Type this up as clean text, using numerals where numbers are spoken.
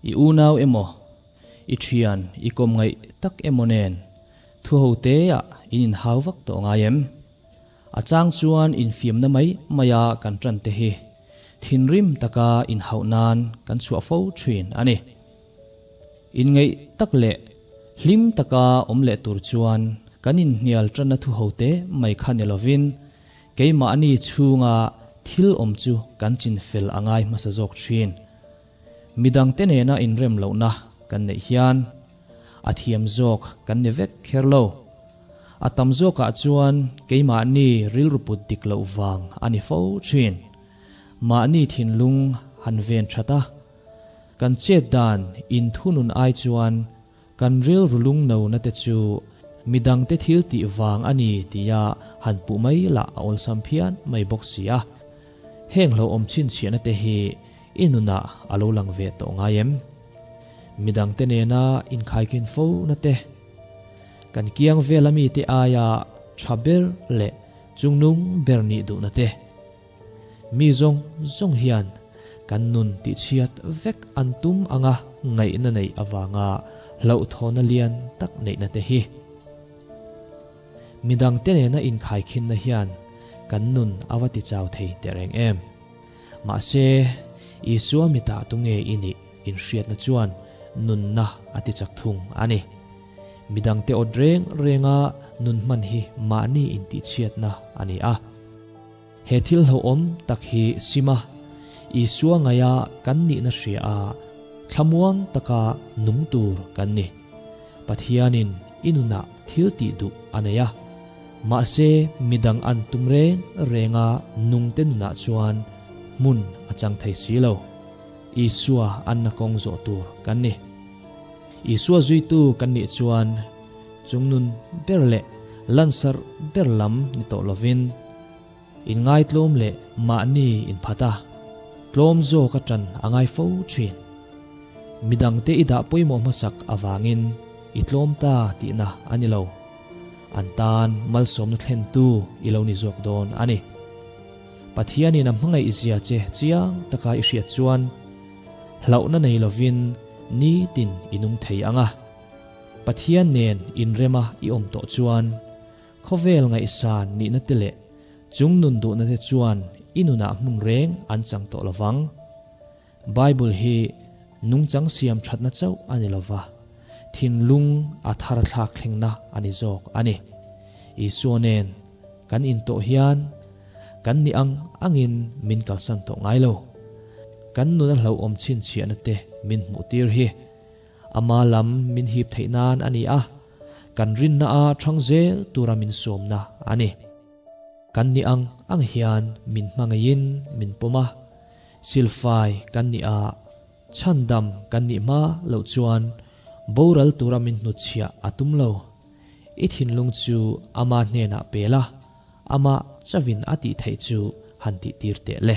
I unau emaw, i thian i kawm ngaih tak emaw nen thu ho teah in inhau vak tawh ngai em? A chang chuan infiamna mai maia kan tan te hi thinrim taka inhauh nan kan chhuah fo thin a ni. Inngeih tak leh hlim taka awm leh tur chuan kan inhnial tanna thu ho te mai kha ni lovin keimahni chhunga thil awm chu kan chinfel a ngai hmasa zawk thin. Midangte nena inrem lohna kan neih hian a thiam zawk kan ni vek kher lo. A tam zawkah chuan keimahni rilru put dik loh vang a ni fo thin. Mahni thinlung han ven that a, kan chet dan inthunun ai chuan kan rilru lungno na te chu midangte thil tih vang a ni tia han puh mai lah a awlsam phian mai bawk si a. Heng hlauhawm chhinchhiahna te hi i nunah a lo lang ve tawh ngai em? Midangte nena inkhaikin fo na te, kan kiang vela mite aia tha ber leh chungnung ber nih duhna te, Mi zawng zawng hian kan nun tihchhiat vek an tum anga ngaihna neih avanga hlauhthawhna lian tak neihna te hi. Midangte nena inkhaikhinna hian kan nun a va tichau thei teh reng em. Mahse, Isua mitah tunge i nih inhriatna chuan nunna a tichak thung a ni. Midangte awt reng renga nun hman hi mahni intihchhiatna a ni a. He thil hlauhawm tak hi sima Isua ngaia kan nihna hria a, thlamuang taka nung tur kan ni. Pathianin i nunah thil tih duh a nei a, mahse midang an tum reng renga nungte nunah chuan hmun a chang thei si lo. Isua anna kawng zawh tur kan ni. Isua zuitu kan nih chuan chungnun ber leh lansarh ber lam ni tawh lovin, inngaitlawm leh mahni inphat a, tlawm zawk a ṭan a ngai fo ṭhin. Midangte i dah pawimawh hmasak avangin i tlawm ta tihna a ni lo. An tan malsawmna thlentu i lo ni zawk dawn a ni. Pathianin a hmangaihzia che chiang taka i hriat chuan hlauhna nei lovin nitin i nung thei ang a. Pathian nen inrema i awm tawh chuan khawvel ngaihsan nihna te leh chung nun duhna te chuan i nunah hmun reng an chang tawh lo vang. Bible hi nungchang siam thatna chauh a ni lo va, thinlung a thar thlak thlengna a ni zawk a ni. Isua nen kan intawh hian kan ni ang angin min kalsan tawh ngai lo. Kan nun a hlauhawm chhinchhiahna te min hmuhtir hi. Ama lam min hip theih nan a ni a, kan rinna a thang zel tura min sawmna a ni. Kan ni ang ang hian min hmangaihin min pawm a, silfai kan nih a, chhandam kan nih hma loh chuan boral tura min hnutchhiah a tum lo. I thinlung chu ama hnenah pel a, amah chauhin a tih theih chu han tihtir teh le.